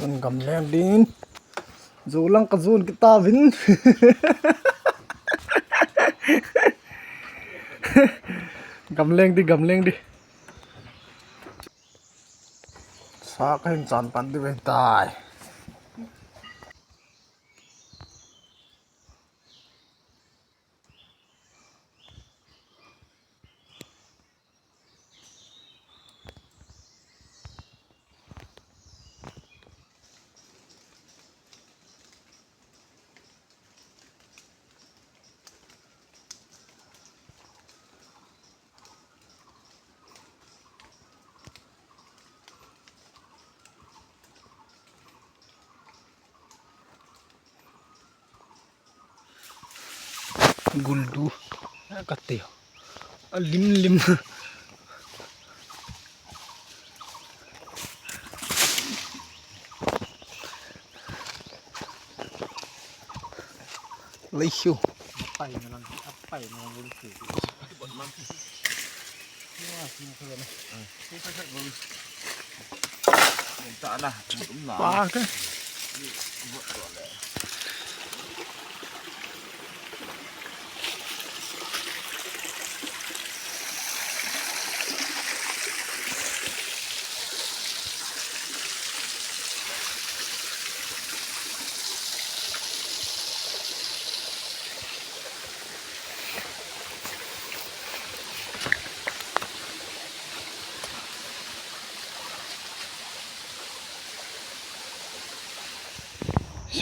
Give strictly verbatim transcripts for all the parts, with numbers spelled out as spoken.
Gamleng din. Jolang ka jon kit tauvin. Gamleng di, gamleng di. Sa kahin chan pan di ve tai. Guldu. Kati. Alim lim. Leihiu. Pai na lang, pai na lang.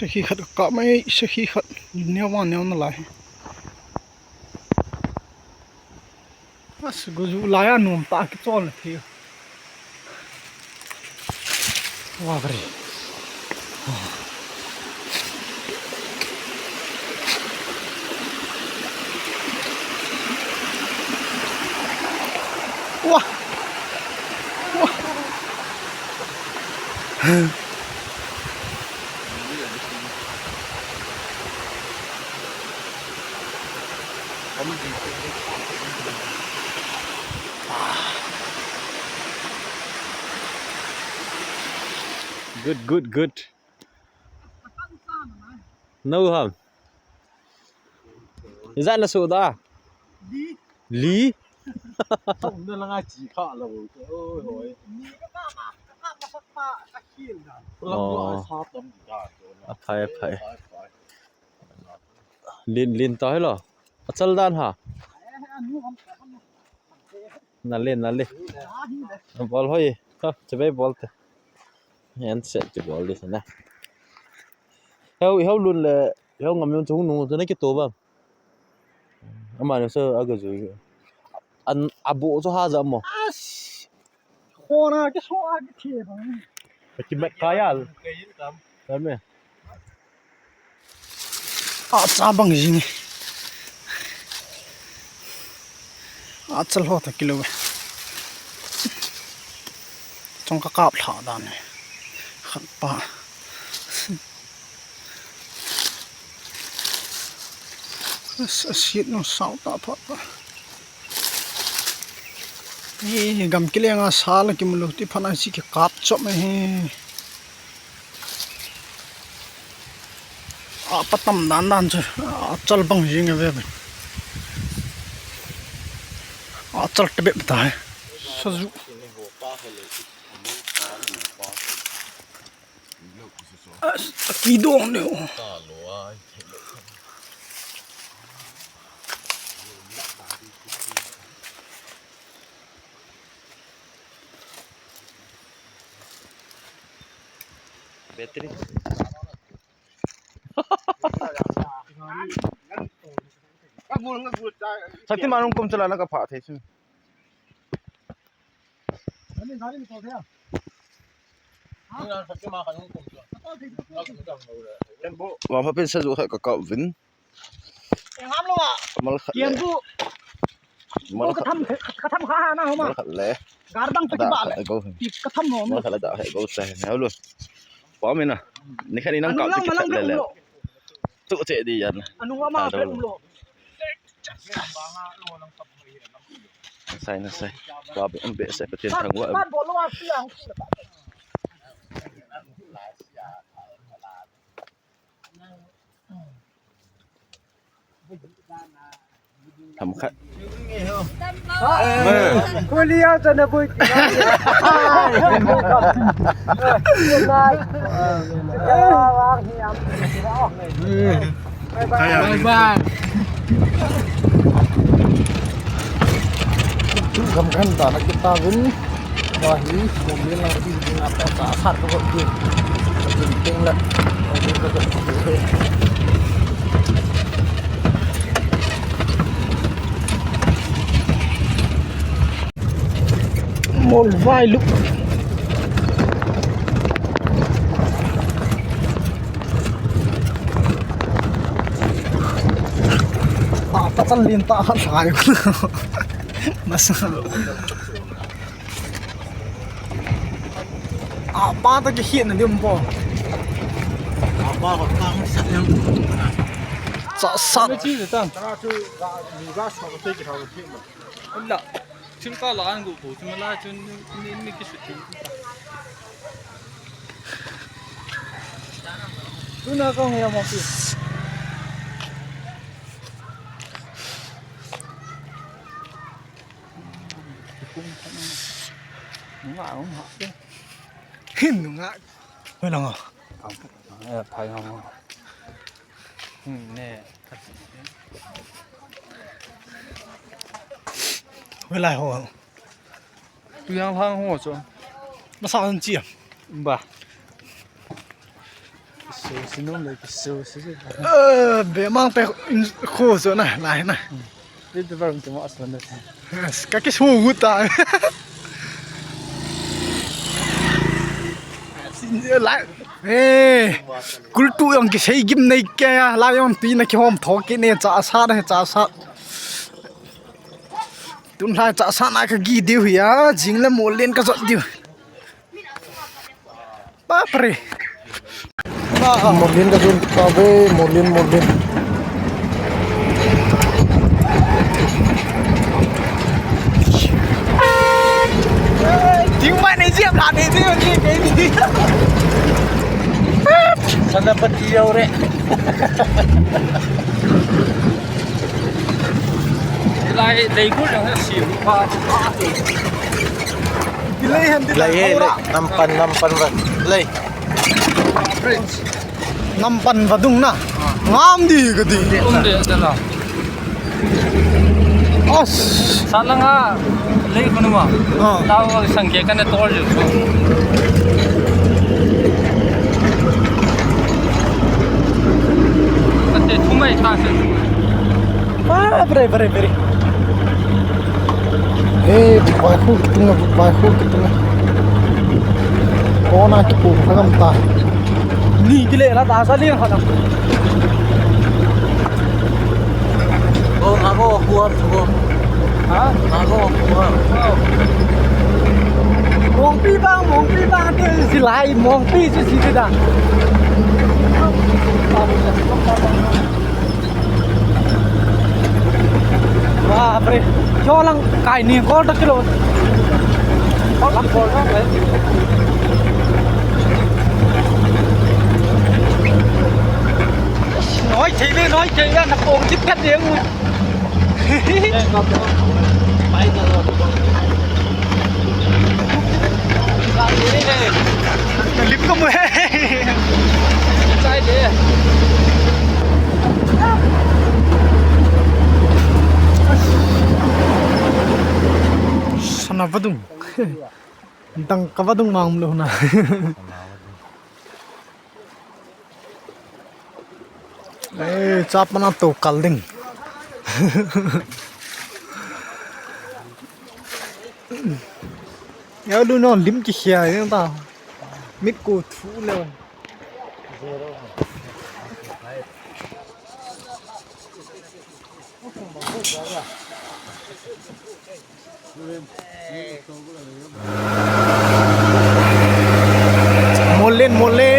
Sakhi khat ka kap mai, sakhi khat neo vang neo nalai. As, go ju lai a nom ta kichol na thei. Wa kare. Wa. Wa. Good, good, good. No ham. Ijat na so da? Li. Li? Thongna langa chi kha la bo. Oi, oi. Ni ka pa ma, ka pa ma sa pa, ka khil da. Oh. Sa tam da. Aphai, aphai. Lin, lin ta hilo. Achal dan ha. Eh, anu ham, ham. Nale, nale. Bol hoi. Ha, chabai bol te. Yan set ti bol di na. Heo, heo lun le, heo ngam yong chung nung tu na kito ba. Ama ne so aga ju. An abu so ha ja mo. As. Khona ke so a ke the ba. Ki mat ka ya. Ka me. Acha bang jing. Acha lho ta kilo. Chong ka kap lha dan. Khat pa. As, as, sit no sao ta pha pa. Hi, gam kilenga sa la kimu lou ti phat a si kikap chop mai hi. A patam dan dan chu, a chal bang jing ve ve. A chal te be ta hai. Sa ju. A, a kidong ne o. Battery. Sakti manung kum chala na ka pha thei chu. Wa pha pin sa ju kha ka ka vin. Engam lo a. Mal khat le. Kiam bu. Mal khat. Ka tham, ka tham kha ha na ho ma. Mal khat le. Gar dang pe ki ba le. Go. Ki ka tham ho. Mal khat le da he go sa he. Hau lo. Pa me na. Ni khat ni nang ka. Anu lang, lang le le. Tu che di yan. Anu ama pe lo. Sai na sai. Pa be, be sai Pathen thangvah. Ba bol lo a pi ang. Themkhat. Kulia chana bui. Bye bye. Gam khan ta na kita vin. Wa hi, mo mi na ti na ta ta sa ko ko. Tin ting la. Mol vai lu. Pa, pa chan lin ta khan sai. Masa. Apa ta kikhin na dim po. Apa ko tang sa yang. Sa sa. Ni chi de tang. Ta chu ga ni ga sa ko te ki tha ko thi ma. Ula. Chim ka la an gu ko chim la chun ni ni ki su thi. Tu na ko ya mo ki. Nunga, nunga. Hin nunga. Wei lang a. Eh, phai ngam. Hmm, ne. Wei lai ho. Tu yang lang ho chu. Masa an chi. Ba. So, si nom le, so, si, si. Eh, be mang pe khu so na, lai na. Lit de varum te mo aslan de. Yes, ka ki su gu ta. Sin de lai. Eh, kultu yong ki sei gim nei ke ya, la yong ti na ki hom tho ki ne cha sa na cha sa. Tun lai cha sa na ka gi diu ya, jing le mo len ka jot diu. Bapre. Molin ka jun pa ve, molin, molin. Tiu mai nei jep la nei tiu ni nei ni. Sana pati yau re. Lai, lai gu jang si pa. Lai hen, lai hen, lai. Nampan, nampan ba. Lai. Nampan vadung na. Ngam di ka di. Um de, de la. As. Sa langa lei khun ma. Ah. Tao sang ke kana tor ju. Ate thumai ta se. Ah, bere, bere, bere. Eh, vai khu kitung, vai khu kitung. Kona kipu khagam ta. Ni kile la ta sa liang khana. Oh, nago kuar tu. Ha? Nago kuar. Mongpi bang, mongpi bang te silai, mongpi si si da. Bapre, jo lang kai ni kol ta kilo. Kol lang kol ta. Noi thei ve, noi thei ve, na pong chip kat ding. Lim ka mu he. Chai de. Sana vadung. Dang ka vadung mang lo na. Eh, chap mana to kal ding. Ya lu no lim ki khia yang ta. Mit ko thu le. Molin, molin.